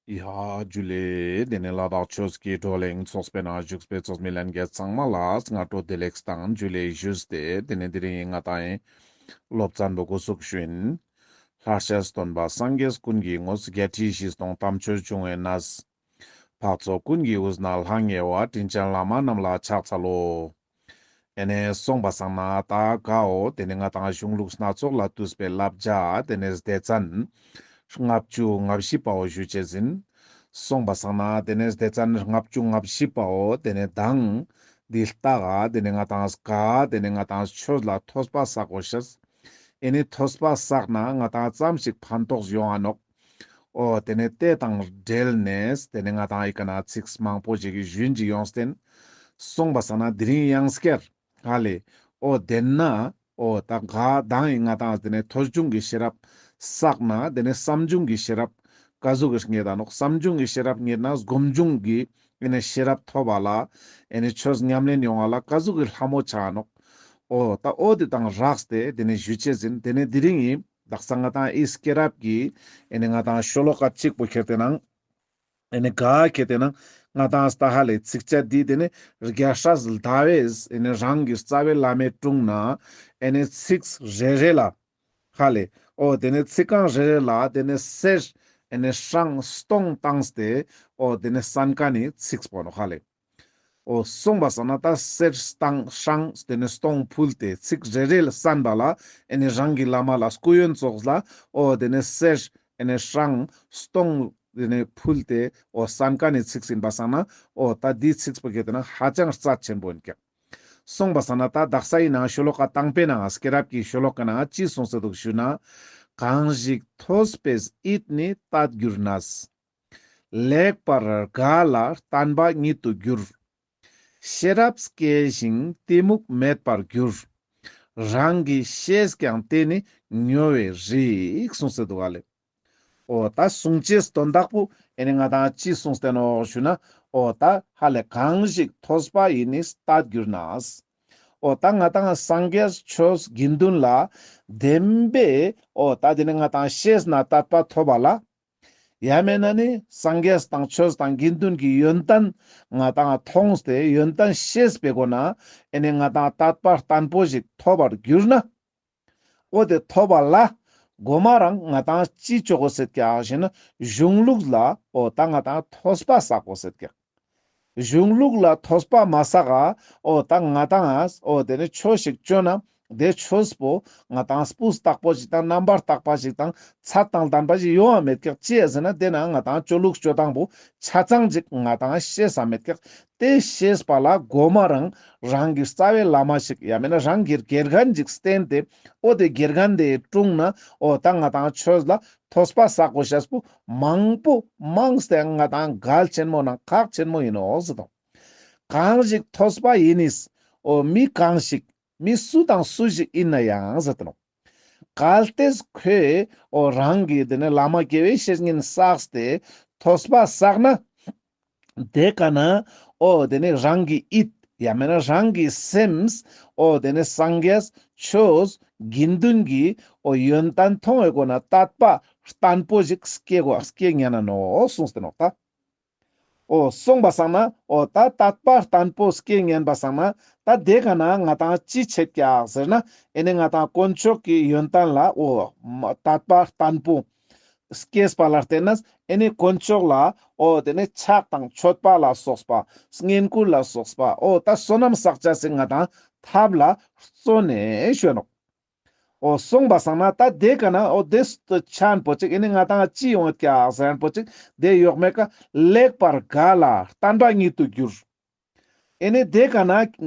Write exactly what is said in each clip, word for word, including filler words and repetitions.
ཡ་ཇུ་ལེ། དེ་ནས་ལ་དྭགས་ཆོས་ཀྱི་བགྲོ་གླེང་ཚོགས་པའི་ནང་བཞུགས་པའི་ཚོགས་མི་ལྷན་རྒྱས་ཚང་མ་ལ་སྔ་དྲོ་བདེ་ལེགས་དང་ཇུ་ལེ་ཞུས་ཏེ། དེ་ནས་དེ་རིང་ང་ཏང་ཡིན་སློབ་ཚན་པོ་འགོ་ཚུགས་ཞུ་ཡིན། ལྷར་བཅས་སྟོན་པ་སངས་རྒྱས་ཀུན་གྱི་ངོ་བོ། བརྒྱད་ཁྲི་བཞི་སྟོང་དམ་ཆོས་འབྱུང་བའི་གནས། འཕགས་ཚོགས་ཀུན་གྱི་དབུས་ན་ལྷང་ངེ་བ། དྲིན་ཅན་བླ་མ་རྣམས་ལ་ཕྱག་འཚལ་ལོ། ཨེ་ནས་སོང་པ་སང་ན་ད་གའོ་དེ་ནས་ང་ཏང་གཞུང་ལུགས་སྣ་ཚོགས་ལས་བཏུས་པའི་བསླབ་བྱ་དེ་ནས་སྡེ་ཚན་ལྔ་བཅུ་ང་བཞི་པའོ་ཞུ་ཅེས་ཡིན། སོང་པ་སང་ན་དེ་ནས་སྡེ་ཚན་ལྔ་བཅུ་ང་བཞི་པའོ་དེ་ནས་དང་འདི་ལྟ་ག་དེ་ནས་ང་ཏང་ག་དེ་ནས་ང་ཏང་ཆོས་ལ་ཐོས་པ་བསགས་དགོས་ཤེས། ཨེ་ནི་ཐོས་པ་བསགས་ན་ང་ཏང་ཙམ་ཞིག་ཕན་ཐོགས་ཡོང་ང་ནོག། འོ་དེ་ནས་དེ་དང་འབྲེལ་ནས་དེ་ནས་ང་ཏང་ཨི་ཀ་ན་ཚིགས་མང་པོ་ཞིག་ཞུན་ཅིག་ཡོངས་ཏེན། སོང་པ་སང་ན་དེ་རིང་ཡང་སྐྱར་ཧ་ལེ། འོ་དེ་ན་འོ་ད་ག་དང་ཨི་ང་ཏང་དེ་ནས་ཐོས་བྱུང་གི་ཤེས་རབ་བསགས་ན་དེ་ནས་བསམ་བྱུང་གི་ཤེས་རབ་ཀ་ཟུག་གི་རྙེད་ད་ནོག། བསམ་བྱུང་གི་ཤེས་རབ་རྙེད་ན་སྒོམ་བྱུང་གི་ཨེ་ནས་ཤེས་རབ་ཐོབ་པ་ལ་ཨེ་ནས་ཆོས་ཉམས་ལེན་ཡོང་བ་ལ་ཀ་ཟུག་གི་ལྷ་མོ་ཆ་ནོག། འོ་ད་འོ་དེ་དང་རགས་ཏེ་དེ་ནས་ཞུ་ཅེས་ཡིན། དེ་ནས་དེ་རིང་ཨི་དག་ས་ང་ཏང་ཨི་སྐྱེས་རབས་ཀྱི་ཨེ་ནས་ང་ཏང་ཤོ་ལོ་ཀ་གཅིག་པོ་ཁྱེར་ཏེ་ནང་ཨེ་ནས་ག་ཁྱེར་ཏེ་ནང་ང་ཏང་ལྟ་ཧ་ལེ་ཚིགས་བཅད་འདི་དེ་ནས་རྒྱལ་སྲས་ཟླ་བས་ཨེ་ནས་རང་གི་རྩ་བའི་བླ་མའི་དྲུང་ན་ཨེ་ནས་ཚིགས་རེ་རེ་ལ་ཧ་ལེ། འོ་དེ་ནས་ཚིག་རྐང་རེ་རེ་ལ་དེ་ནས་གསེར་ཨེ་ནས་སྲང་སྟོང་བཏང་སྟེ་འོ་དེ་ནས་གསན་མཁན་ནི་ཚིགས་པོ་ནོག་ཧ་ལེ། འོ་སོང་པ་སང་ན་ད་གསེར་སྟང་སྲང་དེ་ནས་སྟོང་ཕུལ་ཏེ་ཚིག་རེ་རེ་ལ་གསན་པ་ལ་ཨེ་ནི་རང་གི་བླ་མ་ལ་སྐུ་ཡོན་ཙོགས་ལ་འོ་དེ་ནས་གསེར་ཨེ་ནི་སྲང་སྟོང་དེ་ནས་ཕུལ་ཏེ་འོ་གསན་མཁན་ནི་ཚིགས་ཡིན་པ་སང་ན་འོ་ད་འདི་ཚིགས་པོ་ཁྱེར་ཏེ་ན་ཧ་ཅང་རྩ་ཆེན་པོ་ཡིན་ཀྱག། སོང་པ་སང་ན་ད་དག་ས་ཡིན་ན་ཤོ་ལོ་ཀ་དང་པོའི་ནང་སྐྱེས་རབས་ཀྱི་ཤོ་ལོ་ཀ་ནང་ཅི་གསུངས་ཏེ་འདུག་ཞུ་ན། གང་ཞིག་ཐོས་པས་ཡིད་ནི་དད་གྱུར་ནས། ལེགས་པར་དགའ་ལ་བརྟན་པ་ཉིད་དུ་འགྱུར། ཤེས་རབ་སྐྱེ་ཞིང་གཏི་མུག་མེད་པར་འགྱུར། རང་གིས་ཤེས་ཀྱང་དེ་ནི་མྱོས་པའི་རིགས། གསུངས་ཏེ་འདུག་ཧ་ལེ། འོ་ད་གསུང་ཅེས་དོན་དག་པོ་ཨེ་ནི་ང་ཏང་ཅི་གསུངས་ཏེ་ནོག་ཞུ་ན། འོ་ད་ཧ་ལེ་གང་ཞིག་ཐོས་པ་ཡིད་ནི་དད་གྱུར་ནས། འོ་ད་ང་ཏང་སངས་རྒྱས་ཆོས་དགེ་འདུན་ལ་བདེན་པའི་འོ་ད་དེ་ནི་ང་ཏང་ཤེས་ན་དད་པ་ཐོབ་པ་ལ། ཡང་མེད་ན་ནི་སངས་རྒྱས་དང་ཆོས་དང་དགེ་འདུན་གྱི་ཡོན་ཏན་ང་ཏང་མཐོང་སྟེ་ཡོན་ཏན་ཤེས་པའི་སྒོ་ན་ཨེ་ནི་ང་ཏང་དད་པ་བརྟན་པོ་ཞིག་ཐོབ་པར་གྱུར་ན། འོ་དེ་ཐོབ་པ་ལ་གོ་མ་རང་ང་ཏང་ཅི་ཅོ་དགོས་ཟེར་ཀྱག་ཞེ་ན་གཞུང་ལུགས་ལ་འོ་ད་ང་ཏང་ཐོས་པ་བསགས་དགོས་ཟེར་ཀྱག། གཞུང་ལུགས་ལ་ཐོས་པ་མ་བསགས་ཨ་འོ་ད་ང་ཏང་ཨ་འོ་དེ་ནི་ཆོས་ཤིག་ཅོ་ན་དེ་ཆོས་པོ་ང་ཏང་སྤུས་དག་པོ་ཞིག་དང་རྣམ་པར་དག་པ་ཞིག་དང་ཚད་དང་ལྡན་པ་ཞིག་ཡོང་བ་མེད་ཀྱག། ཅི་ཡ་ཟེར་ན་དེ་ན་ང་ཏང་ཅོ་ལུགས་ཅོ་སྟངས་པོ་ཆ་ཚང་ཅིག་ང་ཏང་ཤེས་ས་མེད་ཀྱག། དེ་ཤེས་པ་ལ་གོ་མ་རང་རང་གི་རྩ་བའི་བླ་མ་ཞིག་ཡང་མེད་ན་རང་གི་དགེ་རྒན་ཅིག་བསྟེན་ཏེ་འོ་དེ་དགེ་རྒན་དེའི་དྲུང་ན་འོ་ད་ང་ཏང་ཆོས་ལ་ཐོས་པ་བསགས་དགོས་ཤེས་པོ་མང་པོ་མང་སྟེ་ང་ཏང་གལ་ཆེན་མོ་ནང་ཁག་ཆེན་མོ་ཡིན་ནོག་ཟེར་དང་། གང་ཞིག་ཐོས་པ་ཡིད་ནི། འོ་མི་གང་ཞིག་མི་སུ་དང་སུ་ཞིག་ཡིན་ན་ཡང་ཟེར་དང་། གལ་ཏེ་ཁོས་འོ་རང་གི་དེ་ནས་བླ་མ་དགེ་བའི་བཤེས་གཉེན་བསགས་ཏེ་ཐོས་པ་བསགས་ན། དེ་ཀ་ན་འོ་དེ་ནས་རང་གི་ཡིད་ཡང་མེད་ན་རང་གི་སེམས་འོ་དེ་ནས་སངས་རྒྱས་ཆོས་དགེ་འདུན་གྱི་འོ་ཡོན་ཏན་མཐོང་བའི་སྒོ་ན་དད་པ་བརྟན་པོ་ཞིག་སྐྱེ་དགོས་སྐྱེ་ཉན་ན་ནོག་གསུངས་ཏེ་ནོག་ད། འོ་སོང་པ་སང་ན་འོ་ད་དད་པ་བརྟན་པོ་སྐྱེ་ཉན་པ་སང་ན་ད་དེ་ཀ་ན་ང་ཏང་ཅི་ཆེད་ཀྱག་ཟེར་ན་ཨེ་ནི་ང་ཏང་དཀོན་མཆོག་གི་ཡོན་ཏན་ལ་འོ་དད་པ་བརྟན་པོ་སྐྱེས་པ་ལ་བརྟེན་ནས་ཨེ་ནི་དཀོན་མཆོག་ལ་འོ་དེ་ནི་ཕྱག་དང་མཆོད་པ་ལ་སོགས་པ་བསྙེན་བཀུར་ལ་སོགས་པ་འོ་ད་བསོད་ནམས་བསགས་བྱ་ཟེར་ང་ཏང་ཐབས་ལ་བརྩོན་ནས་ཞུ་ནོག། འོ་སོང་པ་སང་ན་ད་དེ་ཀ་ན་འོ་དེ་ཆ་ན་པོ་ཅིག་ཨེ་ནི་ང་ཏང་ཅི་ཡོང་ཡོད་ཀྱག་ཟེར་ན་པོ་ཅིག་དེ་ཡོག་མེད་ཀ་ལེགས་པར་དགའ་ལ་བརྟན་པ་ཉིད་དུ་འགྱུར། ཨེ་ནི་དེ་ཀ་ན་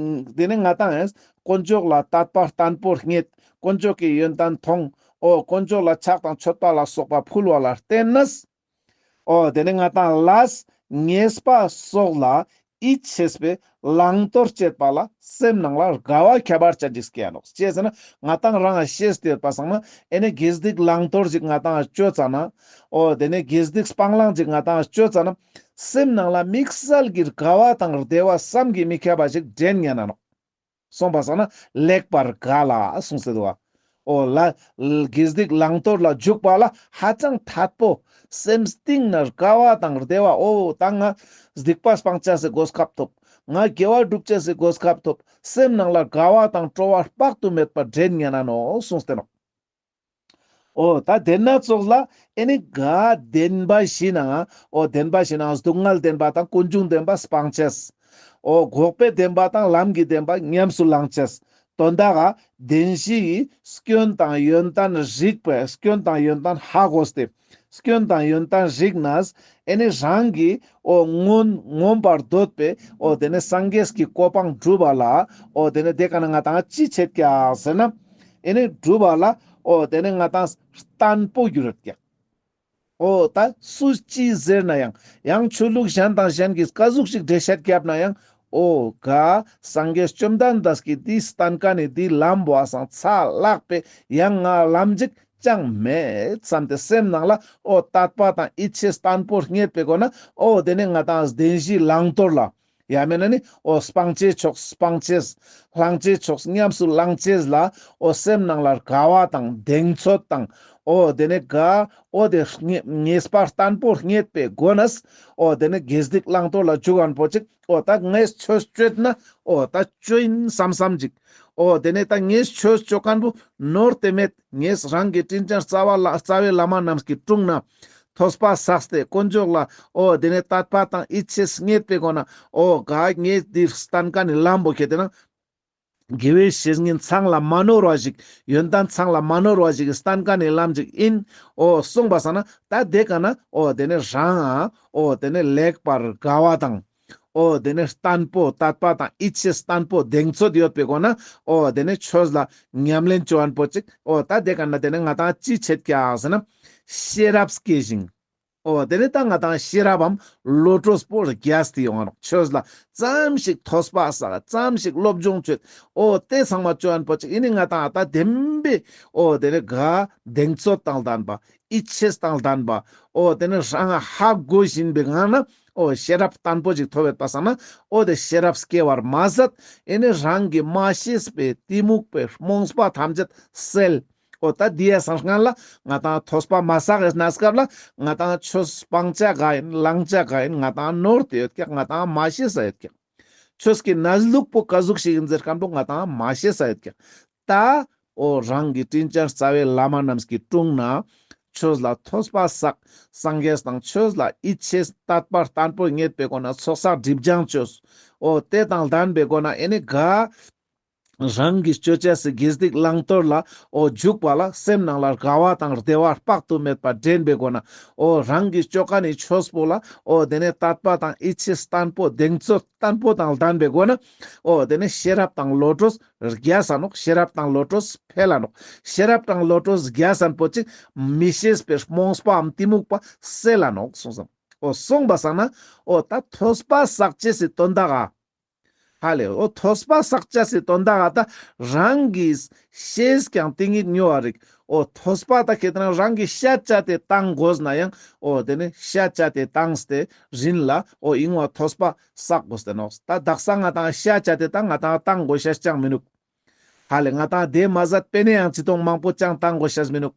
དེ་ནི་ང་ཏང་དཀོན་མཆོག་ལ་དད་པ་བརྟན་པོ་རྙེད། དཀོན་མཆོག་གི་ཡོན་ཏན་མཐོང་། འོ་དཀོན་མཆོག་ལ་ཕྱག་དང་མཆོད་པ་ལ་སོགས་པ་ཕུལ་བ་ལ་བརྟེན་ནས། འོ་དེ་ནི་ང་ཏང་ལས་ཉེས་པ་སོགས་ལ་ཡིད་ཆེས་པའི་བླང་དོར་བྱེད་པ་ལ་སེམས་ནང་ལ་དགའ་བ་ཁྱད་པར་ཅན་ཅིག་སྐྱེ་ནོག། ཅི་ཟེར་ན་ང་ཏང་རང་ང་ཤེས་ཏེ་ཡོད་པ་སང་ན་ཨེ་ནི་དགེ་སྡིག་བླང་དོར་ཅིག་ང་ཏང་ཅོ་ཙ་ན། འོ་དེ་ནི་དགེ་སྡིག་སྤང་བླང་ཅིག་ང་ཏང་ཅོ་ཙ་ན། སེམས་ནང་ལ་དམིགས་བསལ་གྱི་དགའ་བ་དང་བདེ་བ་བསམ་གྱིས་མི་ཁྱབ་པ་ཞིག་འདྲེན་ཉན་ན་ནོག། སོང་པ་སང་ན་ལེགས་པར་དགའ་ལ་གསུངས་ཏེ་འདུག་པ། འོ་ལ་དགེ་སྡིག་བླང་དོར་ལ་འཇུག་པ་ལ་ཧ་ཅང་ཐད་པོ། སེམས་གཏིང་ནས་དགའ་བ་དང་བདེ་བ། འོ་ད་ང་སྡིག་པ་སྤང་ཅེས་སི་གོ་སྐབས་ཐོབ། ང་དགེ་བ་སྒྲུབ་ཅེས་སི་གོ་སྐབས་ཐོབ། སེམས་ནང་ལ་དགའ་བ་དང་སྤྲོ་བ་དཔག་ཏུ་མེད་པ་འདྲེན་ཉན་ན་ནོག་གསུངས་ཏེ་ནོག། འོ་ད་དེ་ན་ཙོགས་ལ་ཨེ་ནི་ག་བདེན་པ་བཞི་ནང་འོ་བདེན་པ་བཞི་ནང་སྡུག་བསྔལ་བདེན་པ་དང་ཀུན་འབྱུང་བདེན་པ་སྤང་ཅེས། འོ་འགོག་པའི་བདེན་པ་དང་ལམ་གྱི་བདེན་པ་ཉམས་སུ་བླང་ཅེས། དོན་དག་ག་བདེན་བཞི་ཡི་སྐྱོན་དང་ཡོན་ཏན་རིག་པའི་སྐྱོན་དང་ཡོན་ཏན་ཧ་གོ་སྟེ། སྐྱོན་དང་ཡོན་ཏན་རིག་ནས་ཨེ་ནི་རང་གི་འོ་ངོ་ངོམས་པར་འདོད་པའི་འོ་དེ་ནི་སངས་རྒྱས་ཀྱི་གོ་འཕང་སྒྲུབ་པ་ལ་འོ་དེ་ནི་དེ་ཀ་ན་ང་ཏང་ཅི་བྱེད་ཀྱག་ཟེར་ན། ཨེ་ནི་སྒྲུབ་པ་ལ་འོ་དེ་ནི་ང་ཏང་བརྟན་པོ་གྱུར་ཡོད་ཀྱག། འོ་ད་སུ་ཅི་ཟེར་ན་ཡང་ཡང་ཆོས་ལུགས་གཞན་དང་གཞན་གྱིས་ཀ་ཟུག་ཞིག་འགྲེལ་བཤད་བརྒྱབ་ན་ཡང་འོ་ག་སངས་རྒྱས་བཅོམ་ལྡན་འདས་ཀྱི་དེའི་བསྟན་མཁན་ནི་དེའི་ལམ་བོ་སང་ཚ་ལག་པའི་ཡང་ང་ལམ་ཅིག་ཅང་མེད་བསམ་སྟེ་སེམས་ནང་ལ་འོ་དད་པ་དང་ཡིད་ཆེས་བརྟན་པོ་རྙེད་པའི་སྒོ་ན་འོ་དེ་ནི་ང་ཏང་བདེན་བཞིའི་བླང་དོར་ལ་ཡང་མེད་ན་ནི་འོ་སྤང་བྱའི་ཕྱོགས་སྤང་བྱེད། བླང་བྱའི་ཕྱོགས་ཉམས་སུ་བླང་བྱེད་ལ་འོ་སེམས་ནང་ལ་དགའ་བ་དང་གདེང་ཚོད་དང་འོ་དེ་ནི་ག་འོ་དེ་ངེས་པ་བརྟན་པོ་རྙེད་པའི་སྒོ་ནས་འོ་དེ་ནི་དགེ་སྡིག་བླང་དོར་ལ་འཇུག་མཁན་པོ་ཅིག། འོ་ད་ངས་ཆོས་བཅོས་ན་འོ་ད་བཅོ་ཡིན་བསམ་བསམ་ཅིག། འོ་དེ་ནས་ད་ངས་ཆོས་བཅོ་མཁན་པོ་ནོར་ཏེ་མེད། ངས་རང་གི་དྲིན་ཅན་རྩ་བ་ལ་རྩ་བའི་བླ་མ་རྣམས་ཀྱི་དྲུང་ན་ཐོས་པ་བསགས་ཏེ་དཀོན་མཆོག་ལ་འོ་དེ་ནས་དད་པ་དང་ཡིད་ཆེས་རྙེད་པའི་སྒོ་ན་འོ་ག་ངས་འདིར་བསྟན་མཁན་ནི་ལམ་པོ་ཁྱེད་དེ་ན་དགེ་བའི་བཤེས་གཉེན་ཚང་ལ་མ་ནོར་བ་ཞིག། ཡོན་ཏན་ཚང་ལ་མ་ནོར་བ་ཞིག་གི་བསྟན་མཁན་ནི་ལམ་ཅིག་ཡིན། འོ་གསུངས་པ་སང་ན་ད་དེ་ཀ་ན་འོ་དེ་ནས་རང་ཨ་འོ་དེ་ནས་ལེགས་པར་དགའ་བ་དང་། འོ་དེ་ནས་བརྟན་པོ་དད་པ་དང་ཡིད་ཆེས་བརྟན་པོ་གདེང་ཚོད་ཡོད་པའི་སྒོ་ན་འོ་དེ་ནས་ཆོས་ལ་ཉམས་ལེན་བཅོ་མཁན་པོ་ཅིག། འོ་ད་དེ་ཀ་ན་དེ་ནས་ང་ཏང་ཅི་བྱེད་ཀྱག་ཟེར་ན་ཤེས་རབ་སྐྱེ་ཞིང་། འོ་དེ་ནས་ད་ང་ཏང་ཤེས་རབ་བམ་བློ་གྲོས་པོ་རྒྱས་ཏེ་ཡོང་ང་ནོག། ཆོས་ལ་ཙམ་ཞིག་ཐོས་པ་བསགས་ཙམ་ཞིག་སློབ་སྦྱོང་བཅོས། འོ་དེ་ཚང་མ་བཅོ་མཁན་པོ་ཅིག་ཡིན་ནི་ང་ཏང་ད་བདེན་པའི་འོ་དེ་ནས་ག་གདེང་ཚོད་དང་ལྡན་པ། ཡིད་ཆེས་དང་ལྡན་པ། འོ་དེ་ནས་རང་ཧ་གོ་བཞིན་པའི་ངང་ན་འོ་ཤེས་རབ་བརྟན་པོ་ཅིག་ཐོབ་ཡོད་པ་སང་ན་འོ་དེ་ཤེས་རབ་སྐྱེ་བར་མ་ཟད་ཨེ་ནི་རང་གི་མ་ཤེས་པའི་གཏི་མུག་པའི་རྨོངས་པ་ཐམས་ཅད་སེལ། འོ་ད་དེ་ཡ་སང་སྔན་ལ་ང་ཏང་ཐོས་པ་མ་བསགས་ཡོད་ན་སྐབས་ལ་ང་ཏང་ཆོས་སྤང་བྱ་ག་ཡིན་བླང་བྱ་ག་ཡིན་ང་ཏང་ནོར་ཏེ་ཡོད་ཀྱག། ང་ཏང་མ་ཤེས་ས་ཡོད་ཀྱག། ཆོས་ཀྱི་གནས་ལུགས་པོ་ཀ་ཟུག་ཞིག་ཡིན་ཟེར་མཁན་པོ་ང་ཏང་མ་ཤེས་ས་ཡོད་ཀྱག། ད་འོ་རང་གི་དྲིན་ཅན་རྩ་བའི་བླ་མ་རྣམས་ཀྱི་དྲུང་ན་ཆོས་ལ་ཐོས་པ་བསགས། སངས་རྒྱས་དང་ཆོས་ལ་ཡིད་ཆེས་དད་པ་བརྟན་པོ་རྙེད་པའི་སྒོ་ན་ཚོགས་བསགས་སྒྲིབ་སྦྱང་བཅོས། འོ་དེ་དང་ལྡན་པའི་སྒོ་ན་ཨེ་ནི་ག་རང་གི་སྤྱོད་བྱ་སི་དགེ་སྡིག་བླང་དོར་ལ་འོ་འཇུག་པ་ལ་སེམས་ནང་ལ་དགའ་བ་དང་བདེ་བ་དཔག་ཏུ་མེད་པ་འདྲེན་པའི་སྒོ་ན་འོ་རང་གི་སྤྱོད་མཁན་ནི་ཆོས་པོ་ལ་འོ་དེ་ནས་དད་པ་དང་ཡིད་ཆེས་བརྟན་པོ་གདེང་ཚོད་བརྟན་པོ་དང་ལྡན་པའི་སྒོ་ན་འོ་དེ་ནས་ཤེས་རབ་དང་བློ་གྲོས་རྒྱས་ས་ནོག། ཤེས་རབ་དང་བློ་གྲོས་འཕེལ་ལ་ནོག། ཤེས་རབ་དང་བློ་གྲོས་རྒྱས་ས་པོ་ཅིག་མི་ཤེས་པའི་རྨོངས་པའམ་གཏི་མུག་པ་སེལ་ལ་ནོག་གསུངས་སམ། འོ་གསུངས་པ་སང་ན་འོ་ད་ཐོས་པ་བསགས་ཅེས་སི་དོན་དག་ག་ཧ་ལེ། འོ་ཐོས་པ་བསགས་ཅེས་སི་དོན་དག་ག་ད་རང་གིས་ཤེས་ཀྱང་ཏིང་ངེ་ཉོ་བ་རིག། འོ་ཐོས་པ་ད་ཁེ་ཏེ་ན་རང་གིས་ཤ་བཅད་དེ་བཏང་དགོས་ན་ཡང་འོ་དེ་ནི་ཤ་བཅད་དེ་བཏང་སྟེ་རིན་ལ་འོ་ཨིན་བ་ཐོས་པ་བསགས་དགོས་ཏེ་ནོག། ད་དག་ས་ང་ཏང་ཤ་བཅད་དེ་ད་ང་ཏང་བཏང་དགོས་ཤ་ཅང་མི་ནུག། ཧ་ལེ་ང་ཏང་དེ་མ་ཟད་པེ་ནེ་ཡང་ཅི་ཏོང་མང་པོ་ཅང་བཏང་དགོས་ཤ་མི་ནུག།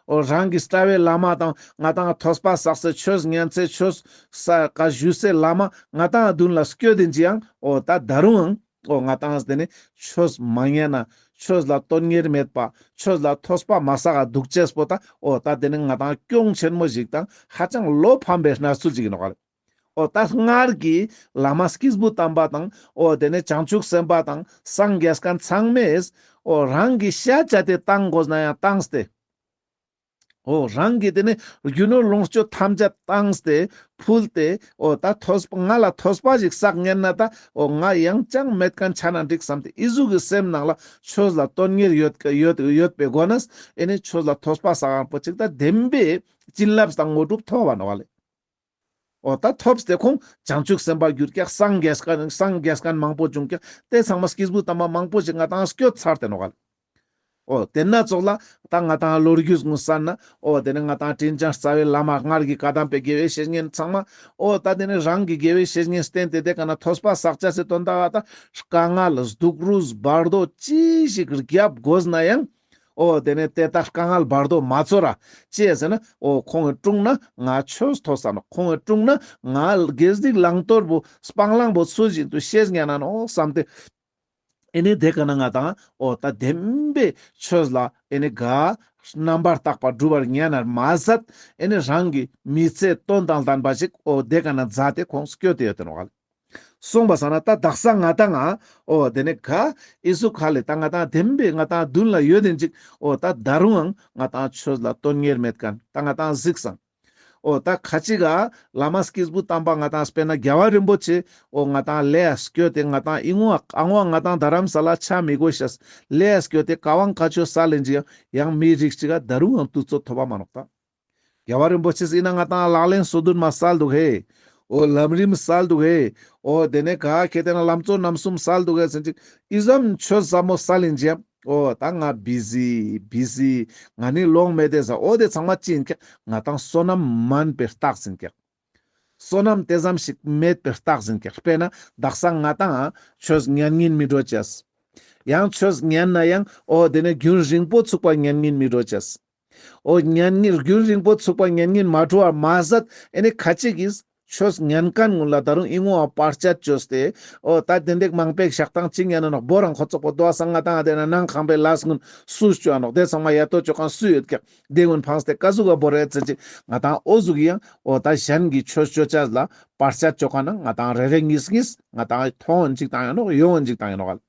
འོ་རང་གི་རྩ་བའི་བླ་མ་དང་ང་ཏང་ཐོས་པ་བསགས་སེ་ཆོས་ཉན་སེ་ཆོས་ས་ཀ་ཞུས་སེ་བླ་མ་ང་ཏང་མདུན་ལ་སྐྱོད་དེ་ཅི་ཡང་འོ་ད་ད་རུང་ཡང་འོ་ང་ཏང་དེ་ནི་ཆོས་མ་ཉན་ན་ཆོས་ལ་དོན་གཉེར་མེད་པ་ཆོས་ལ་ཐོས་པ་མ་བསགས་ག་འདུག་ཅེས་པོ་ད་འོ་ད་དེ་ནི་ང་ཏང་གྱོང་ཆེན་མོ་ཞིག་དང་ཧ་ཅང་བློ་ཕམ་པའི་གནས་ཚུལ་ཞིག་ཨིན་ནོག་ལེ། འོ་ད་སྔར་གྱི་བླ་མ་སྐྱེས་བུ་དམ་པ་དང་འོ་དེ་ནས་བྱང་ཆུབ་སེམས་དཔའ་དང་སངས་རྒྱས་མཁན་ཚང་མས་འོ་རང་གི་ཤ་བཅད་དེ་བཏང་དགོས་ན་ཡང་བཏང་སྟེ། འོ་རང་གི་དེ་ནས་རྒྱུ་ནོར་ལོངས་སྤྱོད་ཐམས་ཅད་བཏང་སྟེ་ཕུལ་ཏེ་འོ་ད་ཐོས་པ་ང་ལ་ཐོས་པ་ཞིག་བསགས་ཉན་ན་ད་འོ་ང་ཡང་ཅང་མེད་མཁན་ཆ་ན་འགྲིག་བསམ་སྟེ་ཨི་ཟུག་གི་སེམས་ནང་ལ་ཆོས་ལ་དོན་གཉེར་ཡོད་ཡོད་ཡོད་པའི་སྒོ་ནས་ཨེ་ནི་ཆོས་ལ་ཐོས་པ་བསགས་མཁན་པོ་ཅིག་ད་བདེན་པའི་བྱིན་རླབས་དང་དངོས་གྲུབ་ཐོབ་པ་ནོག་ལེ། འོ་ད་ཐོབ་སྟེ་ཁོང་བྱང་ཆུབ་སེམས་དཔའ་གྱུར་ཀྱག། སངས་རྒྱས་མཁན་སངས་རྒྱས་མཁན་མང་པོ་བྱུང་ཀྱག། དེ་ཚང་མ་སྐྱེས་བུ་དམ་པ་མང་པོ་ཞིག་ང་ཏང་སྐྱོད་ཚར་ཏེ་ནོག་ལེ། འོ་དེ་ན་ཙོགས་ལ་ད་ང་ཏང་ལོ་རྒྱུས་ངོ་ས་ན་འོ་དེ་ནི་ང་ཏང་དྲིན་ཅན་རྩ་བའི་བླ་མ་སྔར་གྱི་བཀའ་གདམས་པའི་དགེ་བའི་བཤེས་གཉེན་ཚང་མ་འོ་ད་དེ་ནི་རང་གི་དགེ་བའི་བཤེས་གཉེན་བསྟེན་ཏེ་དེ་ཀ་ན་ཐོས་པ་བསགས་ཅེས་སི་དོན་དག་ག་ད་དཀའ་ངལ་སྡུག་རུས་བར་དོ་ཅི་ཞིག་རྒྱབ་དགོས་ན་ཡང་། འོ་དེ་ནས་དེ་ལྟར་དཀའ་ངལ་བར་དོ་མ་ཚོར་ར། ཅི་ཡ་ཟེར་ན་འོ་ཁོང་གི་དྲུང་ན་ང་ཆོས་ཐོས་ས་ནོག། ཁོང་གི་དྲུང་ན་ང་དགེ་སྡིག་བླང་དོར་བོ་སྤང་བླང་བོ་ཚུལ་བཞིན་དུ་ཤེས་ཉན་ན་ནོག་བསམ་སྟེ། ཨེ་ནི་དེ་ཀ་ན་ང་ཏང་འོ་ད་བདེན་པའི་ཆོས་ལ་ཨེ་ནི་ག་རྣམ་པར་དག་པ་སྒྲུབ་པར་ཉན་ན་མ་ཟད། ཨེ་ནི་རང་གི་མི་ཚེ་དོན་དང་ལྡན་པ་ཞིག་འོ་དེ་ཀ་ན་མཛད་དེ་ཁོང་སྐྱོད་དེ་ཡོད་དེ་ནོག་ལེ། སོང་པ་སང་ན་ད་དག་ས་ང་ཏང་ང་འོ་དེ་ནི་ག་ཨི་ཟུག་ཁ་ལེ་ད་ང་ཏང་བདེན་པའི་ང་ཏང་མདུན་ལ་ཡོད་དེ་ཅིག་འོ་ད་ད་རུང་ང་ཏང་ཆོས་ལ་དོན་གཉེར་མེད་མཁན་ད་ང་ཏང་གཟིགས་སང་། འོ་ད་ཁ་ཅིག་ག་བླ་མ་སྐྱེས་བུ་དམ་པ་ང་ཏང་དཔེར་ན་རྒྱལ་བ་རིན་པོ་ཆེ་འོ་ང་ཏང་ལས་སྐྱོད་དེ་ང་ཏང་ཨི་ངོ་ཨ་ངོ་ང་ཏང་རྡ་རམ་ས་ལ་ཆ་མི་དགོས་ཤེས་ལས་སྐྱོད་དེ་བཀའ་དབང་བཀའ་ཆོས་སལ་ལེན་ཅིག་ཡང་མི་རིགས་ཅིག་ག་ད་རུང་ཡང་དུས་ཚོད་ཐོབ་པ་མ་ནོག་ད། རྒྱལ་བ་རིན་པོ་ཆེ་ཟེར་ན་ང་ཏང་ལག་ལེན་སོ་བདུན་མ་སལ་འདུག་ཧེ། འོ་ལམ་རིམ་སལ་འདུག་ཧེ། འོ་དེ་ནས་ག་ཁེ་དེ་ན་ལམ་གཙོ་རྣམ་གསུམ་སལ་འདུག་ཧེ་ཟེར་ཅིག་ཨི་ཙམ་ཆོས་ཟབ་མོ་སལ་ལེན་ཅིག་ཡང་འོ་ད་ང་བི་ཟི་བི་ཟི་ང་ནི་ལོང་མེད་དེ་ཟ། འོ་དེ་ཚང་མ་ཅི་ཡིན་ཀྱག་ང་ཏང་བསོད་ནམས་མན་པའི་རྟགས་ཡིན་ཀྱག་བསོད་ནམས་དེ་ཙམ་ཞིག་མེད་པའི་རྟགས་ཡིན་ཀྱག་དཔེར་ན་དག་ས་ང་ཏང་ཆོས་ཉན་སྙིང་མི་འདོད་ཅེས། ཡང་ཆོས་ཉན་ན་ཡང་འོ་དེ་ནས་རྒྱུན་རིང་པོ་ཚུགས་པ་ཉན་སྙིང་མི་འདོད་ཅེས། འོ་ཉན་སྙིང་རྒྱུན་རིང་པོ་ཚུགས་པ་ཉན་སྙིང་མ་བྲོ་བ་མ་ཟད་ཨེ་ནི་ཁ་ཅིག་གིས་ཆོས་ཉན་མཁན་ཀུན་ལ་ད་རུང་ཨི་ངོ་བ་བར་ཆད་བཅོས་ཏེ། འོ་ད་དེ་འདྲ་མང་པོ་ཞིག་ཞག་དང་གཅིག་ཉན་ན་ནོག་བོ་རང་ཁོ་ཚོགས་པོ་དོ་བ་སང་ང་ཏང་ཨ་དེ་ན་ནང་ཁང་པའི་ལས་ཀུན་སུས་བཅོ་ཨ་ནོག་དེ་ཚང་མ་ཡ་ཏོ་བཅོ་མཁན་སུ་ཡོད་ཀྱག་དེ་ཀུན་ཕངས་ཏེ་ཀ་ཟུག་ག་བོ་རེད་ཟེར་ཅིག་ང་ཏང་འོ་ཟུག་ཡང་འོ་ད་གཞན་གྱི་ཆོས་བཅོ་ཅེས་ལ་བར་ཆད་བཅོ་མཁན་ན་ང་ཏང་རེ་རེ་གཉིས་གཉིས་ང་ཏང་མཐོང་ཅིག་བཏང་ཡ་ནོག་ཡོང་ཅིག་བཏང་ཡ་ནོག་ཨ།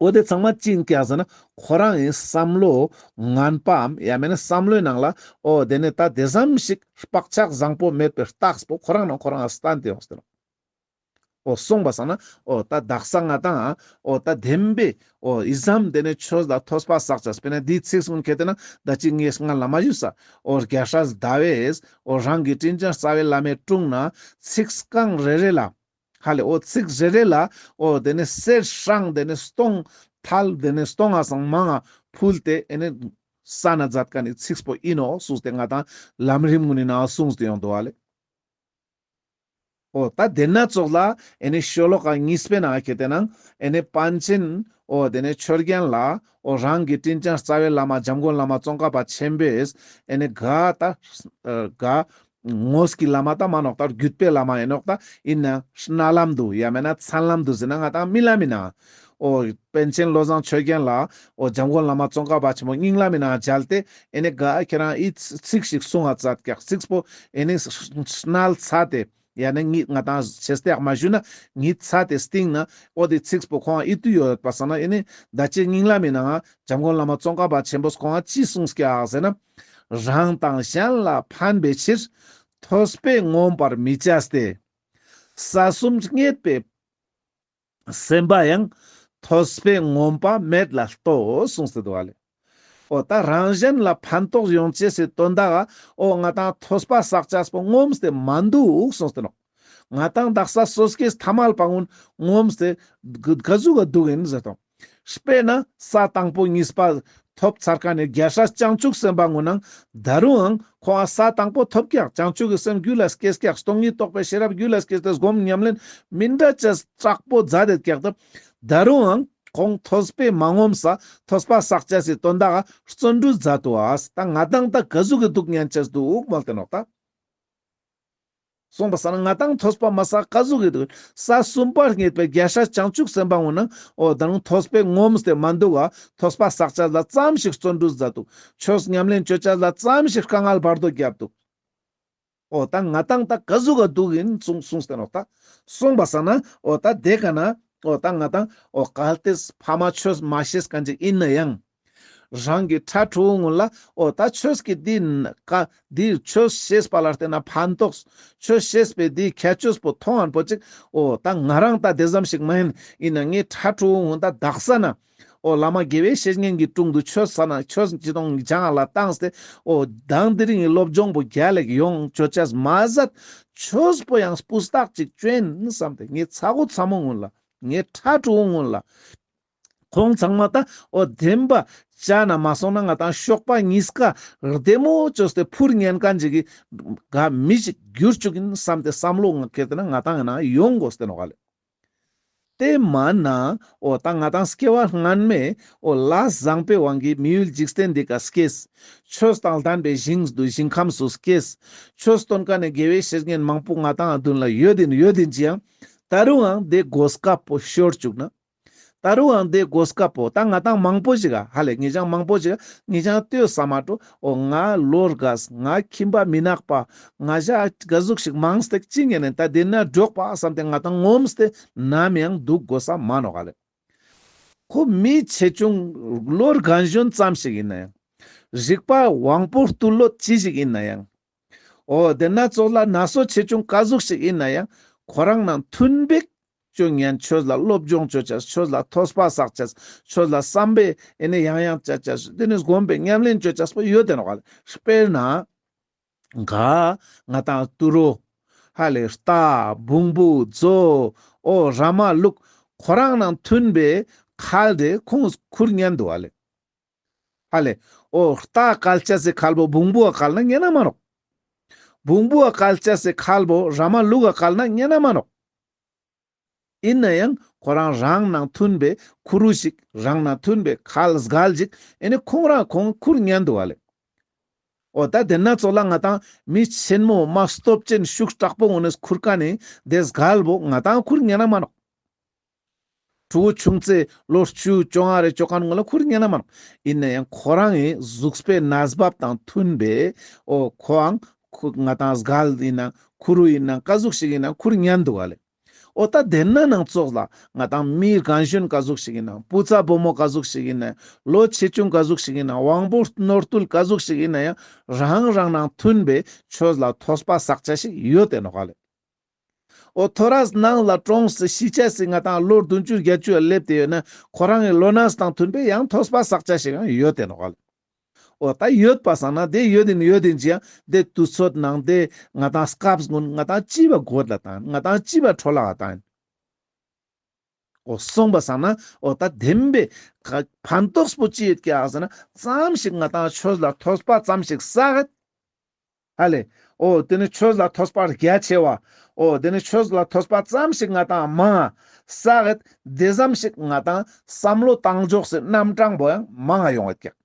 འོ་དེ་ཚང་མ་ཅི་ཡིན་ཀྱག་ཟེར་ན་ཁོ་རང་ཡིན་བསམ་བློ་ངན་པའམ་ཡང་མེད་ན་བསམ་བློའི་ནང་ལ་འོ་དེ་ནས་ད་དེ་ཙམ་ཞིག་བག་ཆགས་བཟང་པོ་མེད་པའི་རྟགས་པོ་ཁོ་རང་ནང་ཁོ་རང་ལ་སྟན་ཏེ་ཡོང་སྟེ་ནོག་འོ་སོང་པ་སང་ན་འོ་ད་དག་ས་ང་ཏང་འོ་ད་བདེན་པའི་འོ་ཨི་ཙམ་དེ་ནས་ཆོས་ལ་ཐོས་པ་བསགས་ཅེས་དཔེར་ན་འདིའི་ཚིག་གསུང་ཁེ་དེ་ན་ད་ཅི་ངས་སྔ་ལ་མ་ཞུས་ས་འོ་རྒྱལ་སྲས་ཟླ་བས་འོ་རང་གི་དྲིན་ཅན་རྩ་བའི་བླ་མའི་དྲུང་ན་ཚིག་རྐང་རེ་རེ་ལ། ཧ་ལེ་འོ་ཚིག་རེ་རེ་ལ་འོ་དེ་ནས་གསེར་སྲང་དེ་ནས་སྟོང་ཐལ་དེ་ནས་སྟོང་ང་སང་མང་ང་ཕུལ་ཏེ་ཨེ་ནས་ས་ན་མཛད་མཁན་ནི་ཚིག་པོ་ཨིན་ནོག་གསུངས་ཏེ་ང་ཏང་ལམ་རིམ་ངོ་ནི་ནང་གསུངས་ཏེ་ཡོང་འདུག་ཧ་ལེ། འོ་ད་དེ་ན་ཙོགས་ལ་ཨེ་ནས་ཤོ་ལོ་ཀ་གཉིས་པའི་ནང་ཁེ་དེ་ནང་ཨེ་ནས་པཎ་ཆེན་འོ་དེ་ནས་ཆོས་རྒྱན་ལ་འོ་རང་གི་དྲིན་ཅན་རྩ་བའི་བླ་མ་འཇམ་མགོན་བླ་མ་ཙོང་ཁ་པ་ཆེན་པོས་ཨེ་ནས་ག་ད་ག་དངོས་ཀྱི་བླ་མ་ད་མན་ནོག་ད་བརྒྱུད་པའི་བླ་མ་ཨིན་ནོག་ད་ཨིན་ན་མནལ་ལམ་དུ་ཡང་མེད་ན་མཚན་ལམ་དུ་ཟེར་ན་ང་ཏང་རྨི་ལམ་ཨིན་ན། འོ་པཎ་ཆེན་བློ་བཟང་ཆོས་རྒྱན་ལ་འོ་འཇམ་མགོན་བླ་མ་ཙོང་ཁ་པ་ཆེན་པོ་སྙིང་ལམ་ཨིན་ན་མཇལ་ཏེ་ཨེ་ནས་ག་ཁྱེད་རང་ཨི་ཚིག་ཞིག་གསུང་ང་མཛད་ཀྱག་ཚིག་པོ་ཨེ་ནས་མནལ་ཚར་ཏེ་ཡང་ན་ངི་ང་ཏང་ཆེ་སྟེ་མ་ཞུ་ན་ངི་ཚར་ཏེ་སྟིང་ན་འོ་དེ་ཚིག་པོ་ཁོང་ཨི་ཏུ་ཡོད་པ་སང་ན་ཨེ་ནས་ད་ཅི་སྙིང་ལམ་ཨིན་ན་འཇམ་མགོན་བླ་མ་ཙོང་ཁ་པ་ཆེན་པོས་ཁོང་ཅི་གསུངས་ཀྱག་ཟེར་ན། རང་དང་གཞན་ལ་ཕན་པའི་ཕྱིར། ཐོས་པས་ངོམས་པར་མི་བྱ་སྟེ། ས་གསུམ་རྙེད་པའི་སེམས་པ་ཡང་། ཐོས་པས་ངོམས་པ་མེད་ལ་ལྟོས་གསུངས་ཏེ་འདུག་ཧ་ལེ། འོ་ད་རང་གཞན་ལ་ཕན་ཐོགས་ཡོང་ཅེས་སི་དོན་དག་ག་འོ་ང་ཏང་ཐོས་པ་བསགས་ཅེས་པོ་ངོམས་ཏེ་མ་འདུག་གསུངས་ཏེ་ནོག་ང་ཏང་དག་ས་སོ་སྐྱེས་ཐ་མལ་པ་ཀུན་ངོམས་ཏེ་ག་ཟུག་ག་འདུག་ཨིན་ཟེར་དང་། དཔེར་ན་ས་དང་པོ་གཉིས་པ་ཐོབ་ཚར་མཁན་ནི་རྒྱལ་སྲས་བྱང་ཆུབ་སེམས་དཔའ་ཀུན་ནང་ད་རུང་ཁོང་ས་དང་པོ་ཐོབ་ཀྱག་བྱང་ཆུབ་ཀྱི་སེམས་རྒྱུད་ལ་སྐྱེས་ཀྱག་སྟོང་ཉིད་རྟོགས་པའི་ཤེས་རབ་རྒྱུད་ལ་སྐྱེས་ཏེ་སྒོམ་ཉམས་ལེན་མི་འདྲ་ཅེས་དྲག་པོ་མཛད་དེ་ཀྱག་ད་ད་རུང་ཁོང་ཐོས་པས་མ་ངོམས་ས་ཐོས་པ་བསགས་ཅེས་སི་དོན་དག་ག་བརྩོན་འགྲུས་མཛད་དུ་ཨ་ད་ང་ཏང་ད་ག་ཟུག་གི་འདུག་ཉན་ཅེས་འདུག་མོལ་ཏེ་ནོག་ད། སོང་པ་སང་ན་ང་ཏང་ཐོས་པ་མ་བསགས་ག་ཟུག་གི་འདུག་ས་གསུམ་པ་རྙེད་པའི་རྒྱལ་སྲས་བྱང་ཆུབ་སེམས་དཔའ་ཀུན་ནང་འོ་ད་རུང་ཐོས་པས་ངོམས་ཏེ་མ་འདུག་ག་ཐོས་པ་བསགས་ཅེས་ལ་ཙམ་ཞིག་བརྩོན་འགྲུས་མཛད་འདུག་ཆོས་ཉམས་ལེན་བཅོ་ཅེས་ལ་ཙམ་ཞིག་དཀའ་ངལ་བར་དོ་བརྒྱབ་འདུག་འོ་ད་ང་ཏང་ད་ག་ཟུག་ག་འདུག་ཨིན་གསུངས་གསུངས་ཏེ་ནོག་ད། སོང་པ་སང་ན་འོ་ད་དེ་ཀ་ན་འོ་ད་ང་ཏང་འོ་གལ་ཏེ་ཕ་མ་ཆོས་མ་ཤེས་མཁན་ཅིག་ཨིན་ན་ཡང་། རང་གི་ཕྲུ་གུ་ཀུན་ལ་འོ་ད་ཆོས་ཀྱི་འདི་ཀ་འདི་ཆོས་ཤེས་པ་ལ་བརྟེན་ན་ཕན་ཐོགས། ཆོས་ཤེས་པའི་འདི་ཁྱད་ཆོས་པོ་མཐོང་ཨན་པོ་ཅིག་འོ་ད་ང་རང་ད་དེ་ཙམ་ཞིག་མ་ཡིན་ཨིན་ན་ངའི་ཕྲུ་གུ་ཀུན་ད་དག་ས་ན་འོ་བླ་མ་དགེ་བའི་བཤེས་གཉེན་གྱི་དྲུང་དུ་ཆོས་ས་ན་ཆོས་ཅི་དང་སྦྱང་ལ་བཏང་སྟེ་འོ་དང་དེ་རིང་གི་སློབ་སྦྱོང་པོ་རྒྱལ་ལེགས་ཡོང་ཆོ་ཅེས་མ་ཟད་ཆོས་པོ་ཡང་སྤུས་དག་ཅིག་བཅོ་ཨིན་བསམ་སྟེ་ངའི་ཚ་བོ་ཚ་མོ་ཀུན་ལ་ངའི་ཕྲུ་གུ་ཀུན་ལ། ཁོང་ཚང་མ་ད་འོ་བདེན་པ་ཅ་ན་མ་སོང་ན་ང་ཏང་ཤོག་པ་གཉིས་ཀ་བདེ་མོ་བཅོས་ཏེ་འཕུར་ཉན་མཁན་ཅིག་གི་ག་མི་ཞིག་འགྱུར་བཅུག་ཨིན་བསམ་སྟེ་བསམ་བློ་ང་ཁྱེར་ཏེ་ན་ང་ཏང་ཡང་ན་ཡོང་དགོས་ཏེ་ནོག་ལེ། ཏེ་མན་ན་འོ་ད་ང་ཏང་སྐྱེ་བ་སྔན་མའི་འོ་ལས་བཟང་པོའི་དབང་གིས་མི་ཡུལ་འཇིག་རྟེན་འདི་ཀ་སྐྱེས། ཆོས་དང་ལྡན་པའི་ཞིང་དུ་ཞིང་ཁམས་སུ་སྐྱེས། ཆོས་སྟོན་མཁན་ནི་དགེ་བའི་བཤེས་གཉེན་མང་པོ་ང་ཏང་མདུན་ལ་ཡོད་ཨིན་ཡོད་ཨིན་ཅི་ཡང་ད་རུང་ཡང་ཏེ་གོ་སྐབས་པོ་ཤོར་བཅུག་ན། ད་རུང་ཡང་ཏེ་གོ་སྐབས་པོ་ད་ང་ཏང་མང་པོ་ཞིག་ག་ཧ་ལེ་ངེད་ཅག་མང་པོ་ཞིག་ག་ངེད་ཅག་ལྟོས་ས་མ་འགྲོ། འོ་ང་ལོ་རྒས་ང་ཁྱིམ་པ་མི་ནག་པ་ང་ཞ་ག་ཟུག་ཞིག་མང་སྟེ་ཅི་ཉན་ནས་ད་ཏེ་ན་འགྲོགས་པ་བསམ་སྟེ་ང་ཏང་ངོམས་ཏེ་ནམ་ཡང་འདུག་དགོས་ས་མ་ནོག་ཧ་ལེ། ཁོ་མི་ཆེ་ཆུང་ལོ་རྒན་གཞོན་ཙམ་ཞིག་ཨིན་ན་ཡང་། རིག་པ་དབང་པོ་རྟུལ་ལོ་ཅི་ཞིག་ཨིན་ན་ཡང་། འོ་ཏེ་ན་ཙོགས་ལ་ན་སོ་ཆེ་ཆུང་ག་ཟུག་ཞིག་ཨིན་ན་ཡང་ཁོ་རང་ནང་མཐུན་པའི་ཅོ་ཉན་ཆོས་ལ་སློབ་སྦྱོང་ཅོ་ཅེས་ཆོས་ལ་ཐོས་པ་བསགས་ཅེས་ཆོས་ལ་བསམ་པའི་ཨེ་ནི་ཡང་ཡང་ཅོ་ཅེས་ཏེ་ནི་སྒོམ་པའི་ཉམས་ལེན་ཅོ་ཅེས་པོ་ཡོད་དེ་ནོག་ཧ་ལེ། དཔེར་ན། ག་ང་ཏང་ཏུ་རོ། ཧ་ལེ་རྟ་བོང་བུ་མཛོ། འོ་ར་མ་ལུག་ཁོ་རང་ནང་མཐུན་པའི་ཁལ་ཏེ་ཁོང་ཁུར་ཉན་འདུག་ཧ་ལེ། ཧ་ལེ། འོ་རྟ་བཀལ་ཅེས་སི་ཁལ་པོ་བོང་བུ་བ་བཀལ་ན་ཉན་ན་མ་ནོག་བོང་བུ་བ་བཀལ་ཅེས་སི་ཁལ་པོ་ར་མ་ལུག་བ་བཀལ་ན་ཉན་ན་མ་ནོག་ཨིན་ན་ཡང་ཁོ་རང་རང་ནང་མཐུན་པའི་ཁུ་རུ་ཞིག་རང་ནང་མཐུན་པའི་ཁལ་སྒལ་ཞིག་ཨེ་ནི་ཁོང་རང་ཁོང་ཁུར་ཉན་འདུག་ཧ་ལེ། འོ་ད་ཏེ་ན་ཙོགས་ལ་ང་ཏང་མི་ཆེན་མོ་མ་སྟོབས་ཅན་ཤུགས་དྲག་པོ་ངོ་ནས་ཁུར་ཀ་ནི་ཏེ་སྒལ་པོ་ང་ཏང་ཁུར་ཉན་ན་མ་ནོག་ཕྲུ་གུ་ཆུང་ཙེ་ལོ་བཅུ་བཅོ་ལྔ་རེ་བཅོ་ཁན་ངོ་ལ་ཁུར་ཉན་ན་མ་ནོག་ཨིན་ན་ཡང་ཁོ་རང་ངི་གཟུགས་པོའི་གནས་བབ་དང་མཐུན་པའི་འོ་ཁོའང་ཁུ་ང་ཏང་སྒལ་ཨིན་ན་ཁུ་རུ་ཨིན་ན་ག་ཟུག་ཞིག་ཨིན་ན་ཁུར་ཉན་འདུག་ཧ་ལེ། འོ་ད་ཏེ་ན་ནང་ཙོགས་ལ་ང་ཏང་མི་རྒན་གཞོན་ག་ཟུག་ཞིག་ཨིན་ན་བུ་ཚ་བུ་མོ་ག་ཟུག་ཞིག་ཨིན་ན་ལོ་ཆེ་ཆུང་ག་ཟུག་ཞིག་ཨིན་ན་དབང་པོ་ནོར་རྟུལ་ག་ཟུག་ཞིག་ཨིན་ན་ཡང་རང་རང་ནང་མཐུན་པའི་ཆོས་ལ་ཐོས་པ་བསགས་ཅེས་ཞིག་ཡོད་དེ་ནོག་ཧ་ལེ། འོ་ཐོ་རས་ནང་ལ་གྲོངས་སེ་ཤི་ཅེས་སི་ང་ཏང་ལོ་བདུན་ཅུ་བརྒྱད་ཅུ་ཡ་སླེབས་ཏེ་ཡོད་ན་ཁོ་རང་ངི་ལོ་གནས་དང་མཐུན་པའི་ཡང་ཐོས་པ་བསགས་ཅེས་ཞིག་ཡང་ཡོད་དེ་ནོག་ཧ་ལེ། འོ་ད་ཡོད་པ་སང་ན་ཏེ་ཡོད་ཨིན་ཡོད་ཨིན་ཅི་ཡང་ཏེ་དུས་ཚོད་ནང་ཏེ་ང་ཏང་སྐབས་ཀུན་ང་ཏང་ཅི་བ་གོད་ལ་ཏང་ང་ཏང་ཅི་བ་འཕྲོ་ལ་ཏང་། འོ་སོང་པ་སང་ན་འོ་ད་དེན་པའི་ཕན་ཐོགས་པོ་ཅི་ཡོད་ཀྱག་ཟེར་ན་ཙམ་ཞིག་ང་ཏང་ཆོས་ལ་ཐོས་པ་ཙམ་ཞིག་བསགས་ཧ་ལེ། འོ་ཏེ་ནི་ཆོས་ལ་ཐོས་པ་རྒྱ་ཆེ་བ། འོ་ཏེ་ནི་ཆོས་ལ་ཐོས་པ་ཙམ་ཞིག་ང་ཏང་མང་བསགས་ཏེ་ཙམ་ཞིག་ང་ཏང་བསམ་བློ་བཏང་ཕྱོགས་སི་རྣམ་གྲངས་པོ་ཡང་མང་ཡོང་ཡོད་ཀྱག་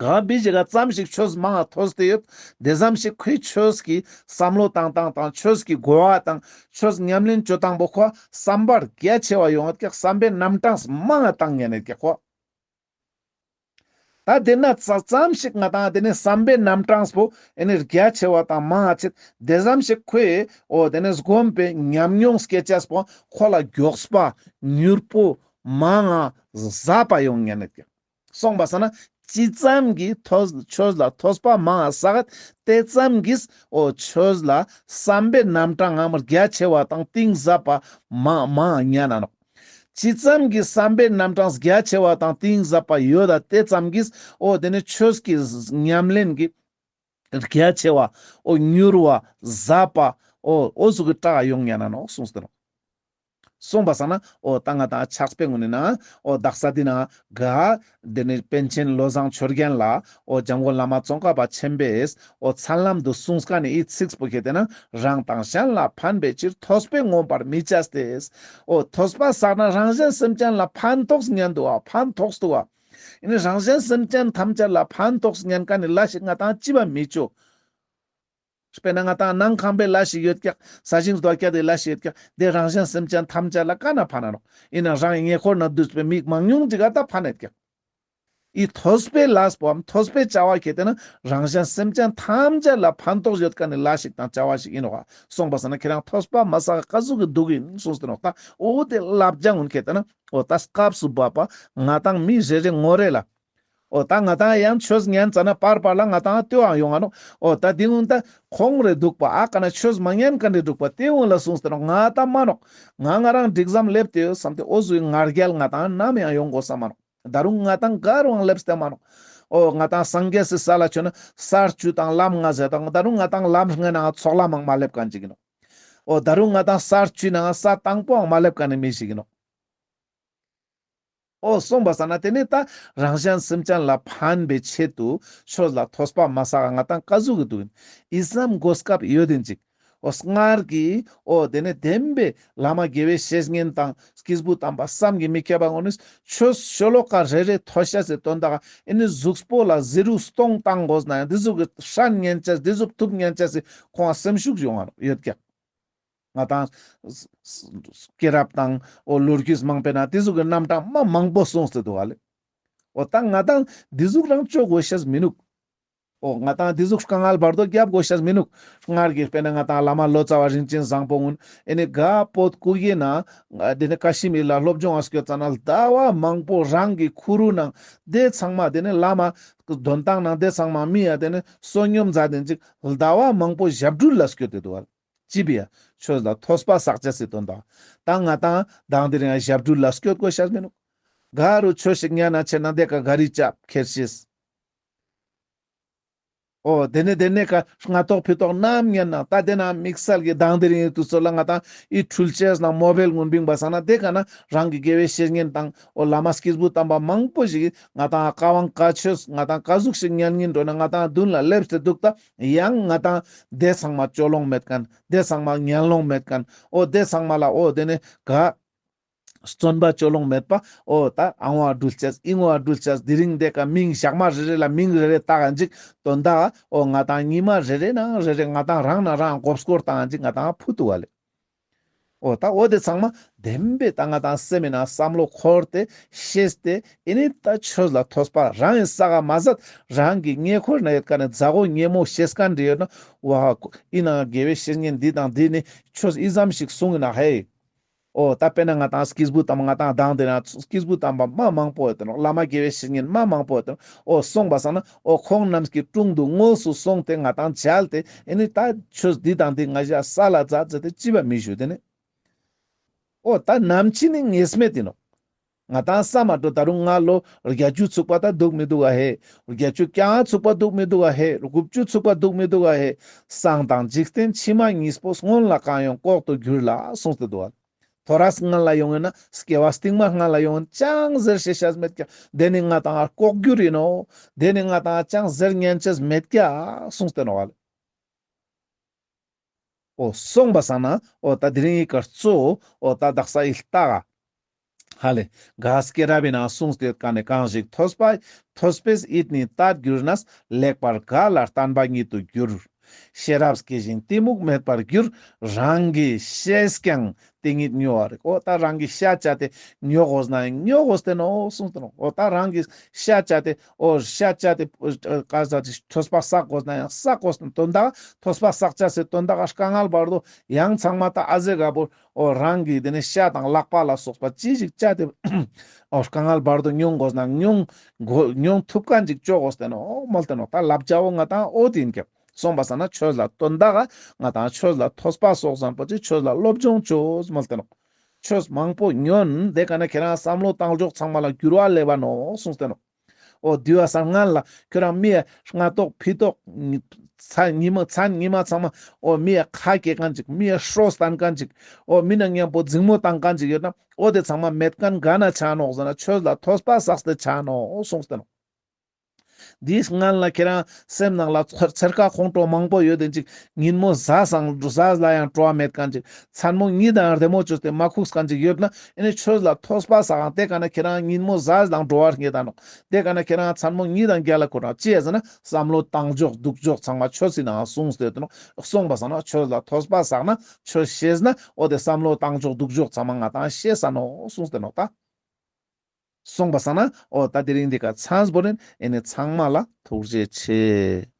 ག་བི་ཞིག་ག་ཙམ་ཞིག་ཆོས་མང་ཐོས་ཏེ་ཡོད། ཏེ་ཙམ་ཞིག་ཁོའི་ཆོས་ཀྱི་བསམ་བློ་བཏང་སྟངས་དང་ཆོས་ཀྱི་གོ་བ་དང་ཆོས་ཉམས་ལེན་ཅོ་སྟངས་པོ་ཁོ་བསམ་པ་རྒྱ་ཆེ་བ་ཡོང་ཡོད་ཀྱག་བསམ་པའི་རྣམ་གྲངས་མང་བཏང་ཉན་ཡོད་ཀྱག་ཁོ། ད་ཏེ་ན་ཙ་ཙམ་ཞིག་ང་ཏང་ཏེ་ནི་བསམ་པའི་རྣམ་གྲངས་པོ་ཨེ་ནི་རྒྱ་ཆེ་བ་དང་མང་ང་ཆེད་ཏེ་ཙམ་ཞིག་ཁོའི་འོ་ཏེ་ནི་སྒོམ་པའི་ཉམས་མྱོང་སྐྱེ་ཅེས་པོ་ཁོ་ལ་མགྱོགས་པ་མྱུར་པོ་མང་ང་ཟབ་པ་ཡོང་ཉན་ནེད་ཀྱག་སོང་པ་སང་ན་ཅི་ཙམ་གྱི་ཐོས་ཆོས་ལ་ཐོས་པ་མང་ང་བསགས་ཏེ་ཙམ་གྱིས་འོ་ཆོས་ལ་བསམ་པའི་རྣམ་གྲངས་ངམ་རྒྱ་ཆེ་བ་དང་གཏིང་ཟབ་པ་མང་མང་ང་ཉན་ན་ནོག་ཅི་ཙམ་གྱི་བསམ་པའི་རྣམ་གྲངས་རྒྱ་ཆེ་བ་དང་གཏིང་ཟབ་པ་ཡོད་ད་ཏེ་ཙམ་གྱིས་འོ་ཏེ་ནི་ཆོས་ཀྱི་ཉམས་ལེན་གྱི་རྒྱ་ཆེ་བ་འོ་མྱུར་བ་ཟབ་པ་འོ་འོ་ཟུག་གི་དྲག་ཡོང་ཉན་ན་ནོག་གསུངས་ཏེ་ནོག་སོང་པ་སང་ན་འོ་ད་ང་ཏང་ཕྱག་དཔེ་ངོ་ནི་ན་འོ་དག་ས་འདི་ན་ག་ཏེ་ནི་པཎ་ཆེན་བློ་བཟང་ཆོས་རྒྱན་ལ་འོ་འཇམ་མགོན་བླ་མ་ཙོང་ཁ་པ་ཆེན་པོས་འོ་མཚན་ལམ་དུ་གསུངས་ཀ་ནི་འི་ཚིགས་པོ་ཁྱེད་དེ་ན་རང་དང་གཞན་ལ་ཕན་པའི་ཕྱིར་ཐོས་པས་ངོམས་པར་མི་བྱ་སྟེ། འོ་ཐོས་པ་བསགས་ན་རང་གཞན་སེམས་ཅན་ལ་ཕན་ཐོགས་ཉན་འདུག་བ་ཕན་ཐོགས་འདུག་བ། ཨེ་ནི་རང་གཞན་སེམས་ཅན་ཐམས་ཅད་ལ་ཕན་ཐོགས་ཉན་ཀ་ནི་ལས་ཤིག་ང་ཏང་ཅི་བ་མི་ཅོ། དཔེར་ན་ང་ཏང་ནང་ཁང་པའི་ལས་ཤིག་ཡོད་ཀྱག་ས་ཞིང་རྡོ་སྐྱ་དེ་ལས་ཤིག་ཡོད་ཀྱག་དེ་རང་གཞན་སེམས་ཅན་ཐམས་ཅད་ལ་ཀ་ན་ཕན་ན་ནོག་ཨིན་ན་རང་ངི་ཉེ་འཁོར་ན་འདུས་པའི་མི་མང་ཉུང་ཅིག་ག་ད་ཕན་ཡོད་ཀྱག་འི་ཐོས་པའི་ལས་པོའམ་ཐོས་པའི་བྱ་བ་ཁྱེད་དེ་ན་རང་གཞན་སེམས་ཅན་ཐམས་ཅད་ལ་ཕན་ཐོགས་ཡོད་ཀ་ནི་ལས་ཤིག་དང་བྱ་བ་ཞིག་ཨིན་ནོག་སོང་པ་སང་ན་ཁྱེད་རང་ཐོས་པ་མ་བསགས་ཀ་ཟུག་གི་འདུག་ཨིན་གསུངས་ཏེ་ནོག་ད་འོ་དེ་བསླབ་བྱ་ངུན་ཁྱེད་དེ་ན་འོ་ད་སྐབས་སུ་བབ་པ་ང་ཏང་མི་རེ་རེ་ངོ་རེ་ལ་འོ་ད་ང་ཏང་ཡང་ཆོས་ཉན་ཙ་ན་པར་པར་ལ་ང་ཏང་ལྟོས་ཨང་ཡོང་ང་ནོག་འོ་ད་དེ་ངུན་ད་ཁོང་རེ་འདུག་པ་ཨ་ཀ་ན་ཆོས་མ་ཉན་ཀ་འདྲེ་འདུག་པ་དེ་ངུན་ལ་གསུངས་ཏེ་ནོག་ང་ད་མ་ནོག་ང་ང་རང་སྒྲིག་ཙམ་སླེབས་ཏེ་ཡོད་བསམ་སྟེ་འོ་ཟུག་གི་ང་རྒྱལ་ང་ཏང་ནམ་ཡང་ཡོང་དགོས་ས་མ་ནོག་ད་རུང་ང་ཏང་ག་རུང་སླེབས་ཏེ་མ་ནོག་འོ་ང་ཏང་སངས་རྒྱས་སི་ས་ལ་ཆོས་ན་ས་བཅུ་དང་ལམ་ལྔ་ཟེར་དང་ད་རུང་ང་ཏང་ལམ་ལྔའི་ནང་ཚོགས་ལམ་མང་མ་སླེབས་ཀ་ནི་ཅིག་ཨིན་ནོག་འོ་ད་རུང་ང་ཏང་ས་བཅུའི་ནང་ས་དང་པོའང་མ་སླེབས་ཀ་ནི་མི་ཞིག་ཨིན་ནོག་འོ་སོང་པ་སང་ན་དེ་ནི་ད་རང་གཞན་སེམས་ཅན་ལ་ཕན་པའི་ཆེད་དུ་ཆོས་ལ་ཐོས་པ་མ་བསགས་ང་ཏང་ཀ་ཟུག་གི་འདུག་ཨིན། འི་ཙམ་གོ་སྐབས་ཡོད་དེ་ཅིག་འོ་སྔར་གྱི་འོ་དེ་ནས་བདེན་པའི་བླ་མ་དགེ་བའི་བཤེས་གཉེན་དང་སྐྱེས་བུ་དམ་པ་བསམ་གྱིས་མི་ཁྱབ་པ་ངོ་ནི་ཆོས་ཤོ་ལོ་ཀ་རེ་རེ་ཐོས་ཤེས་སི་དོན་དག་ཨེ་ནི་གཟུགས་པོ་ལ་ཟེ་རུ་སྟོང་བཏང་དགོས་ན་ཡང་དེ་ཟུག་གི་ཧྲན་ཉན་ཅེས་དེ་ཟུག་ཐུབ་ཉན་ཅེས་སི་ཁོང་སེམས་ཤུགས་ཡོང་ང་ཡོད་ཀྱག་ང་དང་ས་ས་སྐྱེས་རབས་དང་འོ་ལོ་རྒྱུས་མང་པོའི་ནང་དེ་ཟུག་གི་རྣམ་གྲངས་མ་མང་པོ་གསུངས་ཏེ་འདུག་ག་ལེ། འོ་ད་ང་དང་དེ་ཟུག་རང་ཅོ་དགོས་ཤེས་མི་ནུག་འོ་ང་དང་དེ་ཟུག་དཀའ་ངལ་བར་དོ་རྒྱབ་དགོས་ཤེས་མི་ནུག་སྔར་གྱི་དཔེར་ན་ང་དང་བླ་མ་ལོ་ཙཱ་བ་རིན་ཆེན་བཟང་པོ་ཀུན་ཨེ་ནི་ག་བོད་སྐུ་ཡི་ནང་དེ་ནི་ཀ་ཤི་མིར་ལ་སློབ་སྦྱོང་ང་སྐྱོད་ཙ་ན་ཟླ་བ་མང་པོ་རང་གི་ཁུ་རུ་ནང་དེ་ཚང་མ་དེ་ནི་བླ་མ་དོན་ཐང་ནང་དེ་ཚང་མ་མི་ཡ་དེ་ནི་བསོད་སྙོམས་མཛད་དེ་ཅིག་ཟླ་བ་མང་པོ་ཞབས་དྲུང་ལ་སྐྱོད་དེ་འདུག་ག་ལེ། ཅི་བྱས་ཆོས་ལ་ཐོས་པ་བསགས་ཅེས་སི་དོན་དག་ད་ང་དང་དང་དེ་རིང་ཞབས་དྲུང་ལ་སྐྱོད་དགོས་ཤེས་མི་ནུག་ག་རུ་ཆོས་ཤིག་ཉན་ན་ཆེ་ན་དེ་ཀ་ག་རི་ཅབ་ཁྱེར་ཤེས། འོ་དེ་ནས་དེ་ནས་ཀ་སྔ་ཐོག་ཕི་ཐོག་ནམ་ཉན་ན་ད་དེ་ན་དམིགས་བསལ་གྱི་དང་དེ་རིང་དུས་ཚོད་ལ་ང་དང་ཨི་འཕྲུལ་ཆས་ནང་མོ་བེལ་ཀུན་བིང་བ་སང་ན་དེ་ཀ་ན་རང་གི་དགེ་བའི་བཤེས་གཉེན་དང་འོ་བླ་མ་སྐྱེས་བུ་དམ་པ་མང་པོ་ཞིག་གིས་ང་དང་བཀའ་དབང་བཀའ་ཆོས་ང་དང་ག་ཟུག་ཞིག་ཉན་ཉན་འགྲོ་ན་ང་དང་མདུན་ལ་སླེབས་ཏེ་འདུག་ད་ཡང་ང་དང་དེ་ཚང་མ་ཅོ་ལོང་མེད་མཁན། དེ་ཚང་མ་ཉན་ལོང་མེད་མཁན། འོ་དེ་ཚང་མ་ལ་འོ་དེ་ནི་ག་བརྩོན་པ་ཅོ་ལོང་མེད་པ། འོ་ད་ཨང་བ་འགྲུལ་ཅེས་ཨིང་བ་འགྲུལ་ཅེས་དེ་རིང་དེ་ཀ་མིང་ཞག་མ་རེ་རེ་ལ་མིང་རེ་རེ་བཏགས་ཀ་ཅིག་དོན་དག་འོ་ང་དང་ཉི་མ་རེ་རེ་ནང་རེ་རེ་ང་དང་རང་ན་རང་མགོ་སྐོར་བཏང་ཅིག་ང་དང་ཕུད་དུ་བ་ལེ། འོ་ད་འོ་དེ་ཚང་མ་བདེན་པའི་ད་ང་དང་སེམས་ནང་བསམ་བློ་འཁོར་ཏེ་ཤེས་ཏེ་ཨེ་ནི་ད་ཆོས་ལ་ཐོས་པ་རང་ཡིན་ས་ག་མ་ཟད་རང་གི་ཉེ་འཁོར་ན་ཡོད་མཁན་ནི་མཛའ་བོ་ཉེ་མོ་ཤེས་མཁན་རེ་ཡོད་ན་བ་ཨི་ན་དགེ་བའི་བཤེས་གཉེན་འདི་དང་འདི་ནི་ཆོས་ཨི་ཙམ་ཞིག་གསུངས་ཡིན་ན་ཧེ། འོ་ད་དཔེར་ན་ང་དང་སྐྱེས་བུ་དམ་ང་དང་དང་དེ་ན་སྐྱེས་བུ་དམ་པ་མ་མང་པོ་ཡོད་དེ་ནོག་བླ་མ་དགེ་བའི་བཤེས་གཉེན་མ་མང་པོ་ཡོད་དེ་ནོག་འོ་སོང་བ་སང་ན་འོ་ཁོང་རྣམས་ཀྱི་དྲུང་དུ་དངོས་སུ་སོང་སྟེ་ང་དང་མཇལ་ཏེ་ཨེ་ནི་ད་ཆོས་འདི་དང་འདི་ང་ཞ་ས་ལ་མཛད་མཛད་དེ་ཅི་བ་མི་ཞུ་དེ་ནི། འོ་ད་ནམ་འཆི་ནི་ངེས་མེད་ཡིན་ནོག་ང་དང་ས་མ་འགྲོ་ད་རུང་ང་ལོ་བརྒྱད་ཅུ་ཚུགས་པ་ད་འདུག་མི་འདུག་ག་ཧེ། བརྒྱད་ཅུ་གྱ་ལྔ་ཚུགས་པ་འདུག་མི་འདུག་ག་ཧེ། དགུ་བཅུ་ཚུགས་པ་འདུག་མི་འདུག་ག་ཧེ། སང་དང་འཇིག་རྟེན་ཕྱི་མ་གཉིས་པོ་སྔོན་ལ་གང་ཡོང་ལྐོག་ཏུ་གྱུར་ལ་གསུངས་ཏེ་འདུག་ག་ཐོ་རས་སྔོན་ལ་ཡོང་ཡོད་ན་སྐྱེ་བ་སྟིང་མ་སྔོན་ལ་ཡོང་ཡོད་ན་ཅང་ཟེར་ཤེས་ཤེས་མེད་ཀྱག་དེ་ནི་ང་དང་ལྐོག་གྱུར་ཡིན་ནོག་དེ་ནི་ང་དང་ཅང་ཟེར་ཉན་ཅེས་མེད་ཀྱག་གསུངས་ཏེ་ནོག་ག་ལེ། འོ་སོང་བ་སང་ན་འོ་ད་དེ་རིང་ངི་སྐར་གཙོ་བོ་འོ་ད་དག་ས་ཨི་ལྟ་ག་ཧ་ལེ། ག་སྐྱེས་རབས་ནང་གསུངས་ཏེ་ཡོད་མཁན་ནི་གང་ཞིག་ཐོས་པ་ཐོས་པས་ཡིད་ནི་དད་གྱུར་ནས། ལེགས་པར་དགའ་ལ་བརྟན་པ་ཉིད་དུ་འགྱུར། ཤེས་རབ་སྐྱེ་ཞིང་གཏི་མུག་མེད་པར་འགྱུར། རང་གིས་ཤེས་ཀྱང་དེ་ཉིད་སྨྱོ་བ་རིག་འོ་ད་རང་གིས་ཤ་བཅད་དེ་སྨྱོ་དགོས་ན་ཡང་སྨྱོ་དགོས་ཏེ་ནོག་གསུངས་ཏེ་ནོག་འོ་ད་རང་གིས་ཤ་བཅད་དེ་འོ་ཤ་བཅད་དེ་ག་ཟ་ཅིག་ཐོས་པ་བསགས་དགོས་ན་ཡང་བསགས་དགོས་ཏེ་དོན་དག་ཐོས་པ་བསགས་ཅེས་སི་དོན་དག་དཀའ་ངལ་བར་དོ་ཡང་ཚང་མ་ད་ཨ་ཟེ་ག་བོ་འོ་རང་གིས་དེ་ནི་ཤ་དང་ལག་པ་ལ་སོགས་པ་ཅི་ཞིག་བཅད་དེ་འོ་དཀའ་ངལ་བར་དོ་མྱོང་དགོས་ན་མྱོང་དགོས་མྱོང་ཐུབ་མཁན་ཅིག་ཅོ་དགོས་ཏེ་ནོག་མོལ་ཏེ་ནོག་ད་ལབ་བྱ་བོ་ང་དང་འོ་དེ་ཡིན་ཀྱག་སོང་བ་སང་ན་ཆོས་ལ་དོན་དག་ང་དང་ཆོས་ལ་ཐོས་པ་སོགས་བཟང་པོ་ཅིག་ཆོས་ལ་སློབ་སྦྱོང་ཅོས་མོལ་ཏེ་ནོག་ཆོས་མང་པོ་ཉོན་དེ་ཀ་ན་ཁྱེད་རང་བསམ་བློ་བཏང་ཕྱོགས་ཚང་མ་ལ་འགྱུར་བ་སླེབས་པ་ནོག་གསུངས་ཏེ་ནོག་འོ་དེ་བ་སང་སྔན་ལ་ཁྱོད་རང་མི་ཡ་སྔ་ཐོག་ཕི་ཐོག་མཚན་ཉི་མ་མཚན་ཉི་མ་ཚང་མ་འོ་མི་ཡ་ཁ་སྐྱེ་མཁན་ཅིག་མི་ཡ་ཧྲོ་སྟན་མཁན་ཅིག་འོ་མི་ན་མཉམ་པོ་འཛིང་མོ་བཏང་མཁན་ཅིག་ཡོད་ན་འོ་དེ་ཚང་མ་མེད་མཁན་ག་ན་ཆ་ནོག་ཟེར་ན་ཆོས་ལ་ཐོས་པ་བསགས་ཏེ་ཆ་ནོག་གསུངས་ཏེ་ནོག་འདིའི་སྔན་ལ་ཁྱེད་རང་སེམས་ནང་ལ་ཚེར་ཚེར་ཁ་ཁོང་ཁྲོ་མང་པོ་ཡོད་དེ་ཅིག་ཉིན་མོ་ཟ་སང་ཟ་ལ་ཡང་སྤྲོ་བ་མེད་མཁན་ཅིག་མཚན་མོ་གཉིད་དང་བདེ་མོ་བཅོས་ཏེ་མ་ཁུགས་མཁན་ཅིག་ཡོད་ན་ཨེ་ནི་ཆོས་ལ་ཐོས་པ་བསགས་ཡང་དེ་ཀ་ན་ཁྱེད་རང་ཉིན་མོ་ཟ་ལ་སྤྲོ་བ་རྙེད་ད་ནོག་དེ་ཀ་ན་ཁྱེད་རང་མཚན་མོ་གཉིད་དང་རྒྱལ་ལ་ཁུར་ནོག་ཅི་ཡ་ཟེར་ན་བསམ་བློ་བཏང་ཕྱོགས་འདུག་ཕྱོགས་ཚང་མ་ཆོས་སི་ནང་གསུངས་ཏེ་ཡོད་ནོག་སོང་བ་སང་ན་ཆོས་ལ་ཐོས་པ་བསགས་ན་ཆོས་ཤེས་ན་འོ་དེ་བསམ་བློ་བཏང་ཕྱོགས་འདུག་ཕྱོགས་ཚང་མ་ང་དང་ཤེས་ས་ནོག་གསུངས་ཏེ་ནོག་ད། སོང་བ་སང་ན་འོ་ད་དེ་རིང་འདི་ཀ་ཚང་བོ་ཨིན། ཨེ་ནི་ཚང་མ་ལ་ཐུགས་རྗེ་ཆེ།